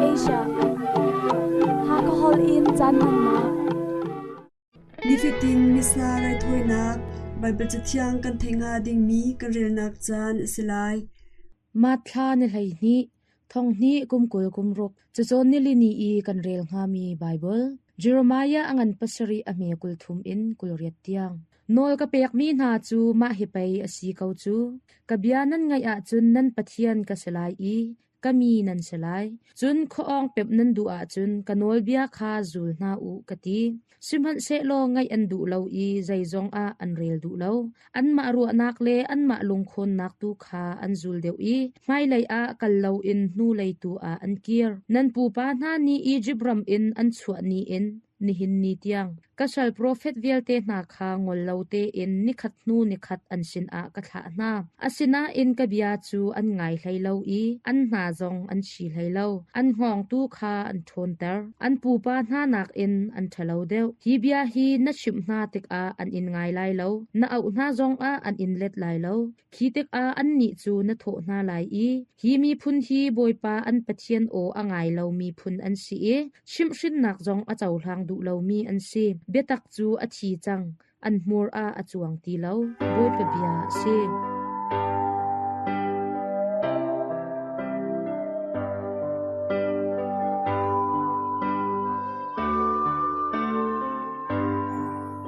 Asia. Hakha holh in caan hmannak. Nifatin Missa raithawinak Baibal Cathiang kan theih hnga dingmi kan relnak caan a si lai. Mathla ni 12, thong hnih kum 20 kum ruk, cacawn nilini i kan rel hngami Baibal, Jeremiah a ngan pasarih a hme 30 in 28 tiang. Nawl ka pekmi hna cu mah hi pei a si ko cu. Ka bia nan ngaih ahcun nan Pathian ka si lai i ka mi nan si lai. Cun khuaawng pemh nan duh ahcun ka nawlbia kha zul hna u, ka ti. Sihmanhsehlaw ngaih an duh lo i zeizong ah an rel duh lo. Anmah ruahnak le anmah lungkhawnnak tu kha an zul deuh i hmailei ah kal loin hnulei tu ah an kir. Nan pupa hna nih Izipt ram in an chuah ni in nihin ni tiang ka sal profet vialte hna kha ngol lo tein nikhat hnu nikhat an sinah ka thlah hna. Asinain ka bia cu an ngai hlei lo i an hna zong an chi hlei lo. An hngawng tu kha an ṭhawnter. An pupa hna nakin an ṭhalo deuh. Hi bia hi na chimh hna tikah an in ngai lai lo, na auh hna zongah an in let lai lo. Khi tikah annih cu na thawh hna lai i, Hi miphun hi Bawipa an Pathian aw a ngai lomi phun an si i chimhhrinnak zong a cohlang duh lomi an si. Biatak cu a thi cang, an hmur ah a cuang ti lo. Bawipa bia a si.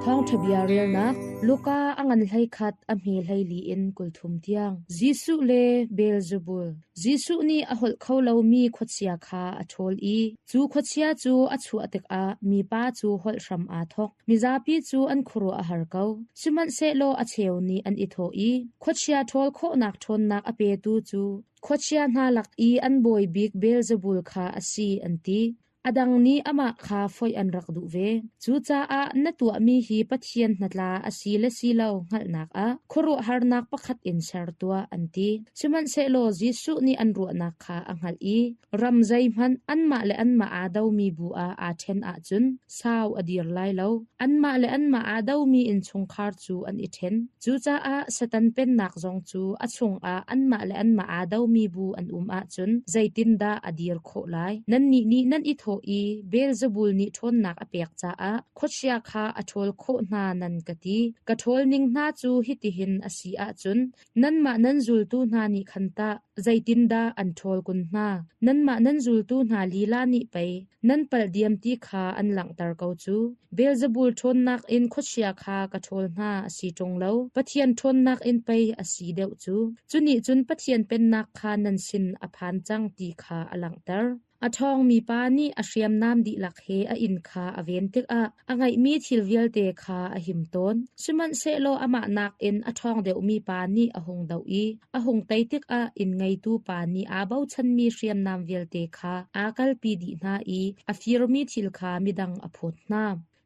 Thawngṭha bia relnak Luka a ngan 11 a hme 14 in 30 tiang. Jesuh le Beelzebul. Jesuh nih a holh kho lomi khuachia kha a ṭhawl i cu khuachia cu a chuah tikah mipa cu holh hram aa thawk. Mizapi cu an khuaruah a har ko. Sihmanhsehlaw a cheu nih an i thawh i, Khuachia ṭhawl khawhnak ṭhawnnak a petu cu khuachia hna lak i an bawi bik Beelzebul kha a si, an ti. A dang nih amah kha foih an rak duh ve. Cucaah na tuahmi hi Pathian hnatla a si le si lo hngalhnak ah khuaruahharnak pakhat in ser tuah, an ti. Sihmanhsehlaw Jesuh nih an ruahnak kha a hngalh i ram zeihmanh anmah le anmah aa domi bu ah aa ṭhen ahcun sau a dir lai lo. Anmah le anmah aa domi innchungkhar cu an i ṭhen. Cucaah Satan pennak zong cu a chungah anmah le anmah aa domi bu an um ahcun zeitindah a dir khawh lai? Nannih nih nan i thawh i Beelzebul nih ṭhawnnak a pek caah khuachia kha a ṭhawl khawh hna nan ka ti. Ka ṭhawl ning hna cu hitihin a si ahcun Nanmah nan zultu hna nih khan tah zeitindah an ṭhawl kun hna? Nanmah nan zultu hna lila nih pei nan palh diam ti kha an langhter ko cu. Beelzebul ṭhawnnak in khuachia kha ka ṭhawl hna a si ṭung lo, Pathian ṭhawnnak in pei a si deuh cu. Cu nih cun Pathian Pennak kha nan sin a phan cang ti kha a langhter. A ṭhawngmi pa nih a hriamnam dihlak he a inn kha a ven tikah a ngeihmi thil vialte kha a him tawn. Sihmanhsehlaw amah nakin a ṭhawng deuhmi pa nih a hung doh i a hung tei tikah inn ngeitu pa nih aa bochanmi hriamnam vialte kha aa kalpi dih hna i a firmi thil kha midang a phawt hna.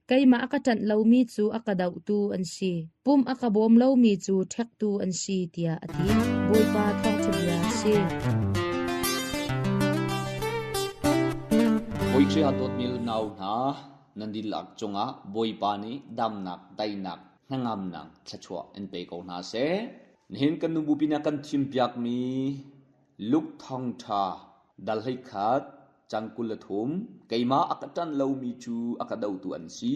Keimah a ka ṭanh lomi cu a ka dohtu an si, pum a ka bawm lomi cu ṭhektu an si, tiah a ti. Bawipa thawngṭha bia a si. Bawi Khrih ah dawtmi nau hna, nan dihlak cungah Bawipa nih damnak, daihnak, hnangamnak thluachuah in pe ko hna seh. Nihin kan nu bupi nih a kan thimpiakmi Luke thawngṭha dal 11 cang 23 keimah a ka ṭanh lomi cu a ka dotu an si,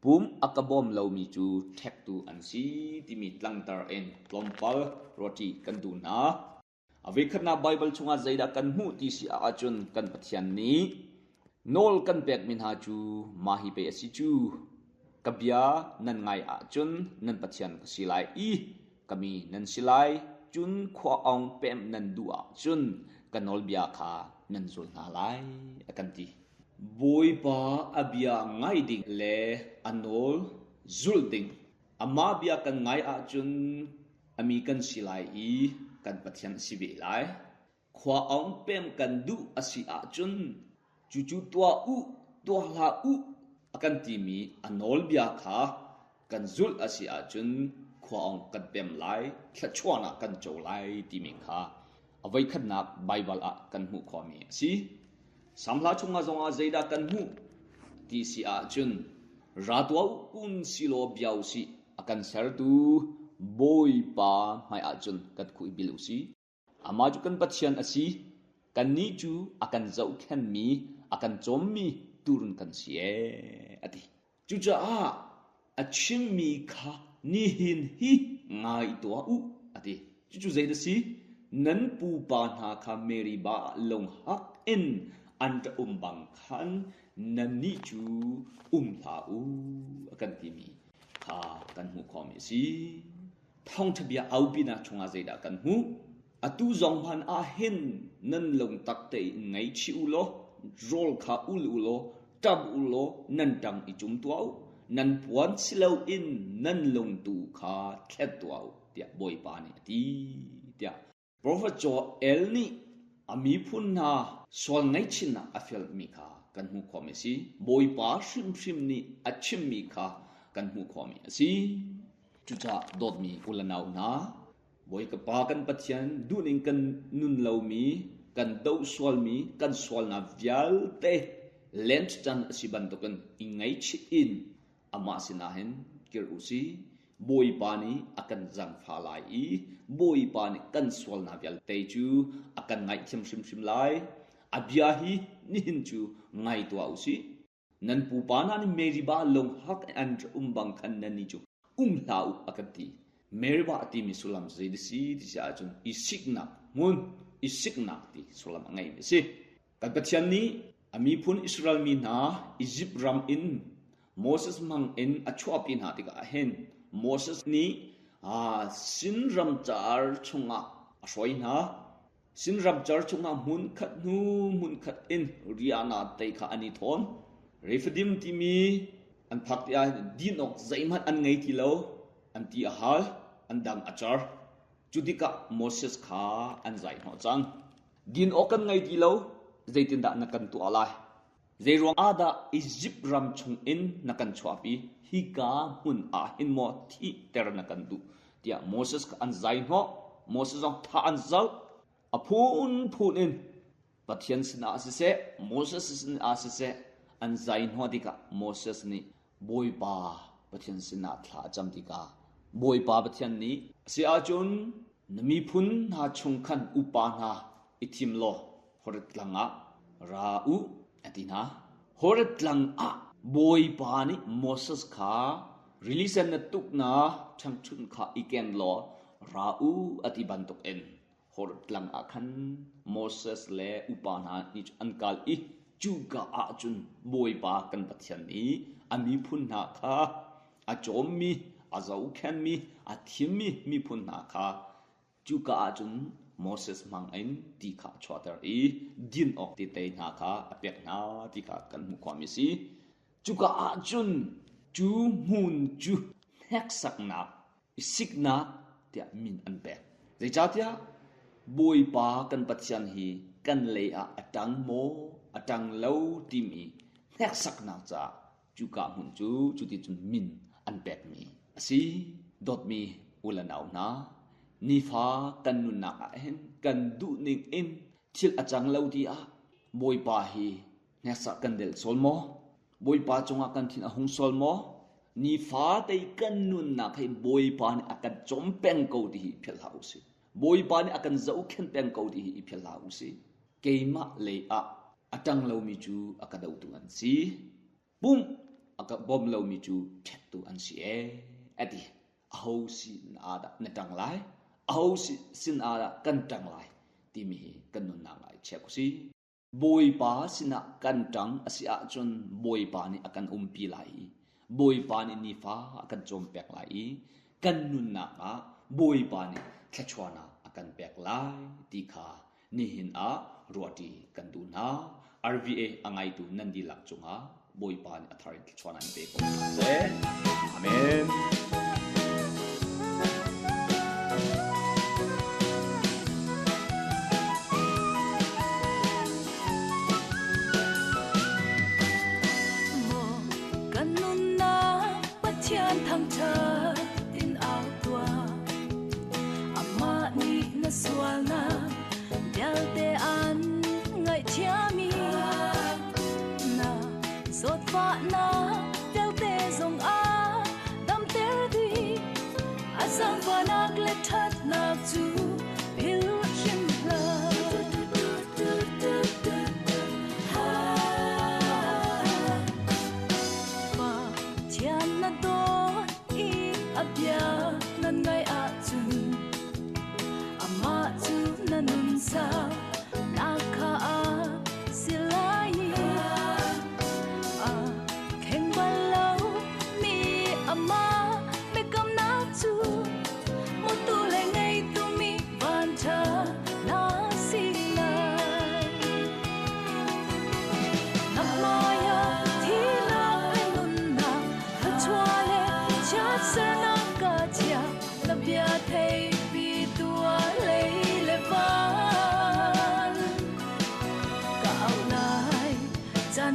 pum a ka bawm lomi cu ṭhektu an si timi tlangtar in tlawmpal ruahṭi kan duh hna. A voikhatnak Baibal chungah zeidah kan hmuh ti si ahcun kan Pathian nih nawl kan pekmi hna cu mah hi pei a si cu. Ka bia nan ngai ahcun nan Pathian ka si lai i ka mi nan si lai, cun khua ong pemh nan duh ahcun ka nawlbia kha nan zul hna lai, a kan ti. Bawipa a bia ngai ding le a nawl zulh ding, amah bia kan ngai ahcun a mi kan si lai i kan Pathian a si ve lai. Khua ong pem kan duh a si ahcun cucu tuah u, tuah hlah u a kan timi a nawlbia kha kan zulh a si ahcun khua ong kan pem lai, thluachuahnak kan co lai timi kha a voikhatnak Baibal ah kan hmuh khawhmi a si. Samhla chungah zongah zeidah kan hmuh ti si ahcun ra tuah u kun silaw bia u sih a kan sertu Bawipa hmai ahcun kan khuh i bil u sih. Amah cu kan Pathian a si. Kannih cu a kan zohkhenhmi, a kan cawmmi tuurun kan si ee, a ti. Cucaah a chimmi kha nihin hi ngai tuah u, a ti. Cucu zei a si? Nan pupa hna kha Meribah ah lunghak in an ra um bang khan nannih cu um hlah u, a kan timi kha kan hmuh khawhmi a si. Thawngṭha bia aupinak chungah zeidah kan hmuh? Atu zong hmanh ah hin nan lungtak tein ngaichih u law rawl kha ul u law ṭap u law nan ṭang i cum tuah u. Nan puan si loin nan lung tu kha thlet tuah u, tiah Bawipa nih a ti, tiah Profet Joel nih a miphun hna sual ngaihchihnak a fialmi kha kan hmuh khawhmi a si. Bawipa hrimhrim nih a chimmi kha kan hmuh khawhmi a si. Cucaah dawtmi u le nau hna, Bawi ka Pa kan Pathian duhning kan nun lomi, kan doh sualmi, kan sualnak vialte Lent caan a si bantukin i ngaihchih in amah sinah hin kir u si. Bawipa nih a kan zaangfah lai i Bawipa nih kan sualnak vialte cu a kan ngaihthiam hrimhrim lai. A bia hi nihin cu ngai tuah u sih. Nan pupa hna nih Meribah lunghak an um bang khan nannih cu um hlah u a kan ti. Meribah a timi sullam cu zei si ti si ahcun i siknak hmun, i siknak ti sullam a ngeimi a si. Kan Pathian nih a miphun Israel mi hna Izipt ram in Moses hmang in a chuahpi hna tikah hin Moses nih Sin ramcar chungah a hruai hna. Sin ramcar chungah hmunkhat hnu hmunkhat in riahnak tei kha an i thawn. Rephidim timi an phak tikah din awk zeihmanh an ngei ti lo. An ti a hal, an dang a car. Cu tikah Moses kha an zai hnawh cang. Din awk kan ngei ti lo, zeitindah na kan tuah lai? Zeiruang ah dah Izipt ram chungin na kan chuahpi? Hika hmun ah hin maw thihter na kan duh? tiah Moses kha an zai hnawh. Moses zong tha an zalh. A phunphun in Pathian sinah siseh, Moses sinah siseh, an zai hnawh tikah Moses nih Bawipa Pathian sinah thla a cam tikah Bawipa Pathian nih a si ahcun na miphun hna chung khan upa hna i thim law Horeb tlang ah ra u a ti hna. Horeb tlang ah Bawipa nih Moses kha rili sen na tuknak ṭhangṭhunh kha i ken law ra u a ti bantukin Horeb tlang ah khan Moses le upa hna nih an kal i cuka ah cun Bawipa kan Pathian nih a miphun hna kha a cawmmi, a zohkhenmi, a thimmi miphun hna kha cuka ah cun Moses hmang in ti kha a chuahter i din awk tete hna kha a pek hna ti kha kan hmuh khawhmi a si. Cuka ah cun cu hmun cu hneksaknak i siknak tiah min an pek. Zeicahtiah Bawipa kan Pathian hi kan lei ah a ṭang maw, a ṭang lo timi hneksaknak caah cuka hmun cu cuticun min an pekmi a si. Dawtmi u le nau hna, nifa kan nunnak ah hin kan duhning in thil a cang lo ti ah Bawipa hi hneksak kan delh sual maw? Bawipa cungah kan thin a hung sual maw? Nifate kan nunnak hi Bawipa nih a kan cawm peng ko ti hi philh hlah usih. Bawipa nih a kan zohkhenh peng ko ti hi i philh hlah usih. Keimah lei ah a ṭang lomi cu a ka dotu an si. Pumh a ka bawm lomi cu ṭhektu an si ee, a ti. Aho sin ah dah na ṭang lai? Aho sin ah dah kan ṭang lai? timi hi kan nunnak ah i check usih. Bawipa sinah kan ṭang a si ahcun Bawipa nih a kan umpi lai i Bawipa nih nifa a kan cawmpiak lai i kan nunnak ah Bawipa nih thluachuahnak a kan pek lai ti kha nihin ah ruahṭi kan duh hna. RVA a ngaitu nan dihlak cungah Bawipa nih a thar in thluachuahnak in pe ko hna seh. Amen. Maw kan nunnak Pathian thangṭhat in au tuah. Amah nih na sualnak vialte an ngaihthiam i Na zawtfahnak vialte zong a damter dih. A zaangfahnak le ṭhatnak cu philh hrim hlah.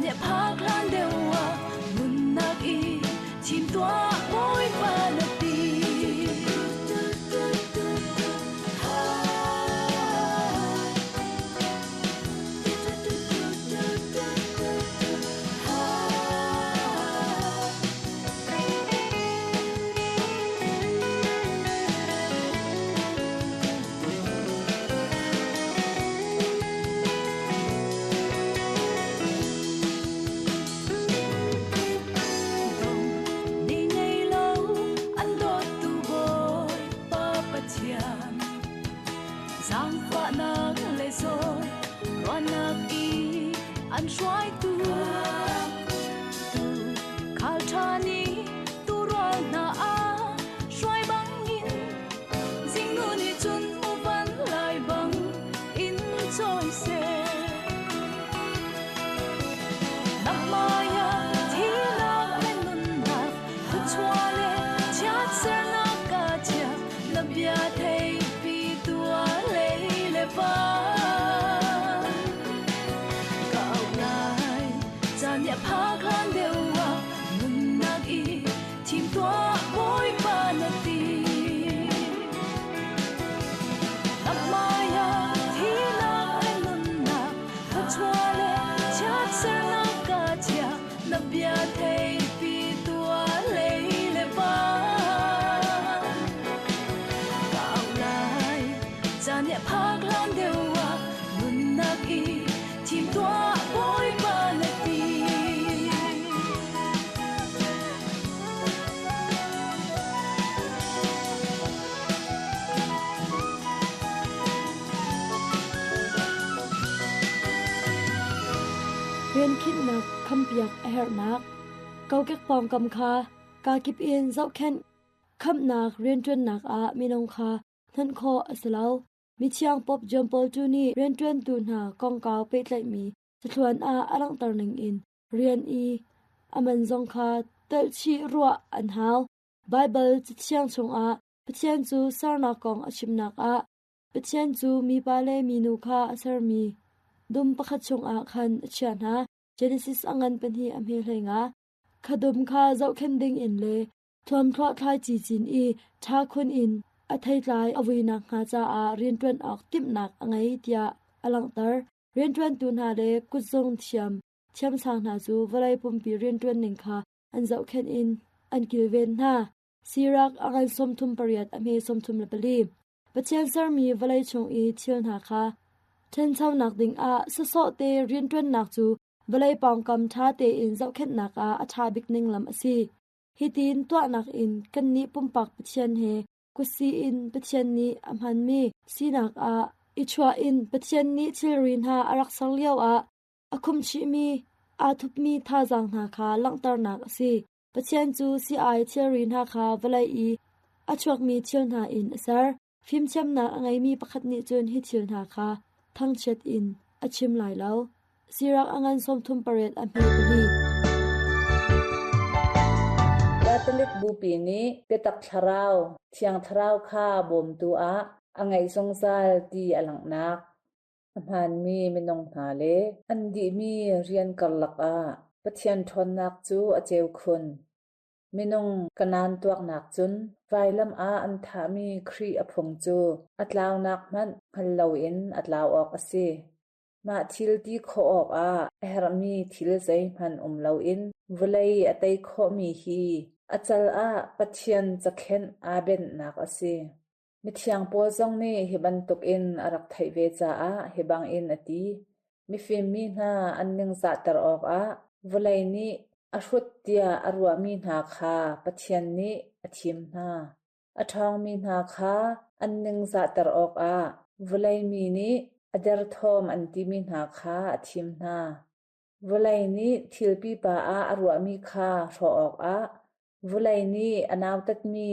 Caan nih a phak hlan deuh ah nunnak i thim tuah Bawipa na ti. Ni ngei lo an dawttu Bawipa Pathian zaangfahnak le zawn ruahnak i an hruaitu tu khal ṭha nih tuurual hna a hruai bangin zingnu nih cun muvan lai bang in cawi seh. Na hmaiah thihnak le nunnak thluachuah le chiatsernak ka chia na bia theihpi tuah lei le van. Ka auh lai caan nih a phak hlan deuh ah nunnak i thim tuah Bawipa na ti. Na hmaiah thihnak le nunnak thluachuah le chiatsernak ka chia na bia theihpi tuah lei le van. Ka auh lai caan nih a phak hlan deuh ah nunnak i thim tuah Bawipa na ti. Riankhinhnak khampiak a herhnak kokek pawngkam kha kakip in zohkhenh khamnak rianṭuannak ah minung kha hman khawh a si lo. Mithiang Pope John Paul II nih rianṭuantu hna kongkau pehtlaihmi cathluan ah a langhter ningin rian i a man zong kha telhchih ruah an hau. Baibal Cathiang chungah Pathian cu sernak kong a chimnak ah Pathian cu mipa le minu kha a sermi dum pakhat chungah khan a chiah hna. Genesis a ngan pahnih a hme hlei nga. Kha dum kha zohkhenh dingin le thuamthluah thlaici cin i ṭha khun in a theitlai a vui nakhnga caah rianṭuan awk timhnak a ngei tiah a langhter. Rianṭuantu hna le kutzung thiam thiamsang hna cu vawlei pumpi rianṭuan ning kha an zohkhenh in an kilven hna. Sirak a ngan 38 a hme 34. Pathian sermi vawlei chung i thil hna kha ṭhanchonak dingah sawsawh te rianṭuannak cu vawlei pawngkam ṭha tein zohkhenhnak ah a ṭha bik ning lam a si. Hitin tuahnak in kannih pumpak Pathian he kutsi in Pathian nih a hmanmi sinak ah i chuah in Pathian nih thilri hna a rak ser lioah a khumchihmi aa thupmi thazaang hna kha langhternak a si. Pathian cu si-ai thilri hna kha vawlei i a chuakmi thil hna in a ser. Fimthiamnak a ngeimi pakhat nih cun hi thil hna kha thangchiat in a chim lai lo. Sirak a ngan 38 a hme pali. Catholic Bupi nih biatak thlarau, Thiang Thlarau kha bawmtu ah a ngeih zungzal ti a langhnak. A hmaanmi minung hna le an dihmi rian karlak ah Pathian ṭhawnnak cu a ceu khun. Minung kanaan tuaknak cun vailam ah an thahmi Khrih a phung cu a tlaunak hmanh hngal loin a tlau awk a si. Mah thil ti khawh awkah a herhmi thil zeihmanh um loin vawlei a tei khawhmi hi a cal ah Pathian cakhenh aa benhnak a si. Mithiang Paul zong nih hi bantukin a rak theih ve caah hi bangin a ti: Mifim mi hna an ningzahter awkah vawlei nih a hrut tiah a ruahmi hna kha Pathian nih a thim hna. A ṭhawngmi hna kha an ningzahter awkah vawlei mi nih a derthawm an timi hna kha a thim hna. Vawlei nih thil pipa ah a ruahmi kha hrawh awkah Vawlei nih a nautatmi,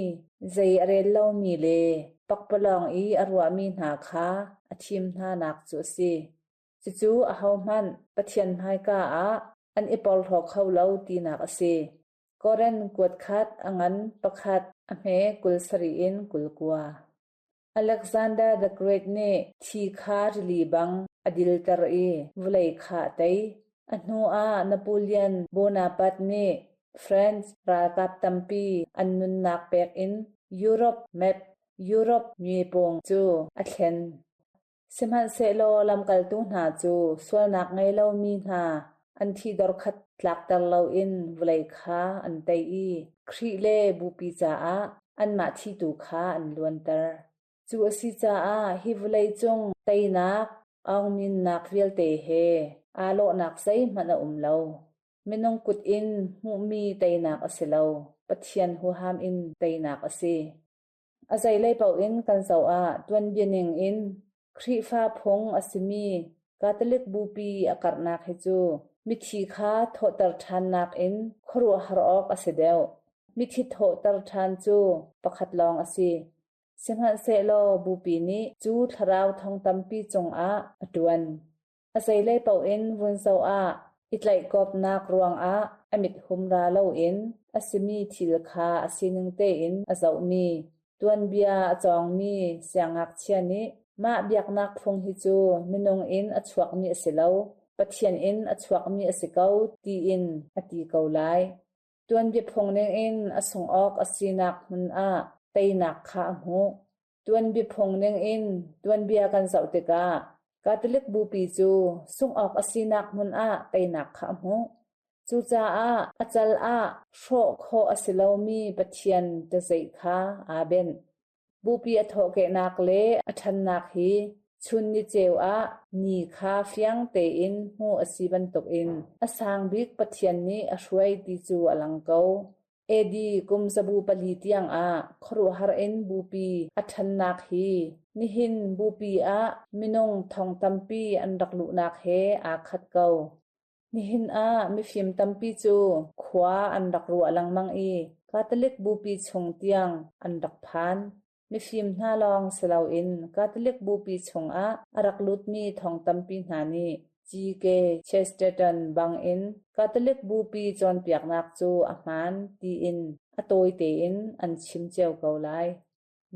zei a rel lomi le pakpalawng i a ruahmi hna kha a thim hnanak cu a si. Cucu ahohmanh Pathian hmaika ah an i porhlaw kho lo tinak a si. Korin kuat khat a ngan pakhat a hme 27 in 29. Alexander the Great nih thi kha rili bang a dilter i vawlei kha a tei. A hnuah Napoleon Bonaparte nih French ralkap tampi an nunnak pek in Europe map, Europe muipung cu a thlen. Sihmanhsehlaw lamkaltu hna cu sualnak ngei lomi hna an thi dorkhat tlakter loin vawlei kha an tei i Khrih le Bupi caah anmah thi tu kha an luanter. Cu a si caah hi vawlei cung teinak, aungminnak vialte he aa lawhnak zeihmanh a um lo. Minung kut in hmuhmi teinak a si lo, Pathian huham in teinak a si. A zeilei paoh in kan zoh ah tuanbia ning in Khrihfa phung a simi Catholic Bupi a karhnak hi cu mithi kha thawhter ṭhannak in khuaruahhar awk a si deuh. Mithi thawhter ṭhan cu pakhat lawng a si. Sihmanhsehlaw Bupi nih cu thlarau thong tampi cungah a ṭuan. A zeilei paoh in vun zoh ah i tlaihkawpnak ruangah a mit humra loin a simi thil kha a sining tein a zohmi, tuanbia a cawngmi siangngakchia nih mah biaknak phung hi cu minung in a chuakmi a si lo, Pathian in a chuakmi a si ko tiin a ti ko lai. Tuanbia phung ningin a sungh awk a sinak hmun ah teinak kha a hmuh. Tuanbia phung ningin tuanbia kan zoh tikah Catholic Bupi cu sungh awk a sinak hmun ah teinak kha a hmuh. Cucaah a cal ah hrawh khawh a si lomi Pathian ṭazeih kha aa benh. Bupi a thawhkehnak le a ṭhannak hi chun niceu ah ni kha fiang tein hmuh a si bantukin a sang bik Pathian nih a hruai ti cu a lang ko. AD kum zabu pali tiangah khuaruahhar in bupi a ṭhannak hi nihin bupi ah minung thong tampi an rak luhnak he aa khat ko. Nihin ah mifim tampi cu khua an rak ruah lengmang i Catholic bupi chung tiang an rak phan. Mifim hna lawng si loin Catholic bupi chungah a rak lutmi thong tampi hna nih G.K. Chesterton bangin Catholic bupi cawnpiaknak cu a hmaan tiin a tawi tein an chim cio ko lai.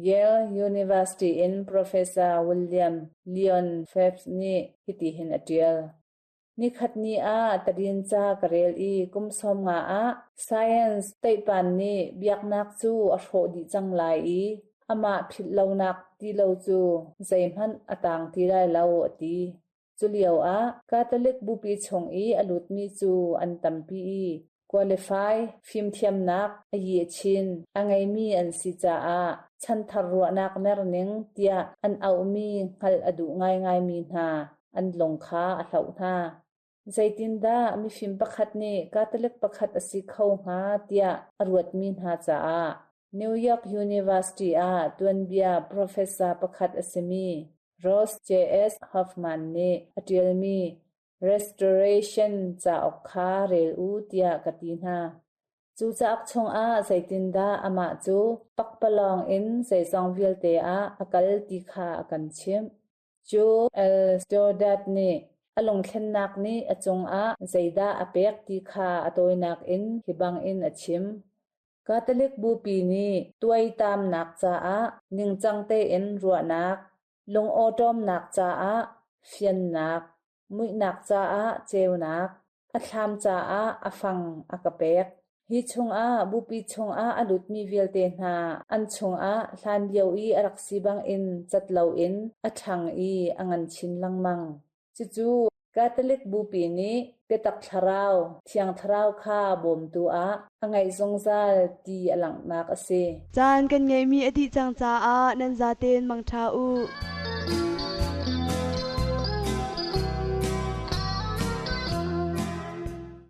Yale University in Professor William Leon Phelps nih hitihin a ṭial. Nikhat ni ah tadinca ka rel i kum 15 ah science teihpan nih biaknak cu a hrawh dih cang lai i amah philh lonak ti lo cu zeihmanh a tang ti lai lo a ti. Culio ah Catholic bupi chung i a lutmi cu an tampi i qualify fimthiamnak a yehchin a ngeimi an si caah chanthar ruahnak merning tiah an auhmi hngalh a duh ngaingaimi hna an lung kha a hloh hna. Zeitindah mifim pakhat nih Catholic pakhat a si kho hnga tiah a ruatmi hna caah New York University ah tuanbia professor pakhat a simi Ross J.S. Hoffman nih a ṭialmi Restoration cauk kha rel u tiah ka ti hna. Cu cauk chungah zeitindah amah cu pakpalawng in zeizong vialte ah a kal ti kha a kan chimh. Cu L. Stoddard nih a lungthlennak nih a cungah zeidah a pek ti kha a tawinak in hi bangin a chim. Catholic Bupi nih tuaitamnak caah ningcang tein ruahnak, lungawṭawmnak caah fiannak, muihnak caah ceunak, a thlam caah a fang a ka pek. Hi chungah bupi chungah a lutmi vialte hna an chungah hlanlio i a rak si bangin cat loin a ṭhang i a ngan chin lengmang. Cucu Catholic Bupi nih biatak thlarau, Thiang Thlarau kha bawmtu ah a ngeih zungzal ti a langhnak a si. Caan kan ngeihmi a dih cang caah nan zaten mangṭha u.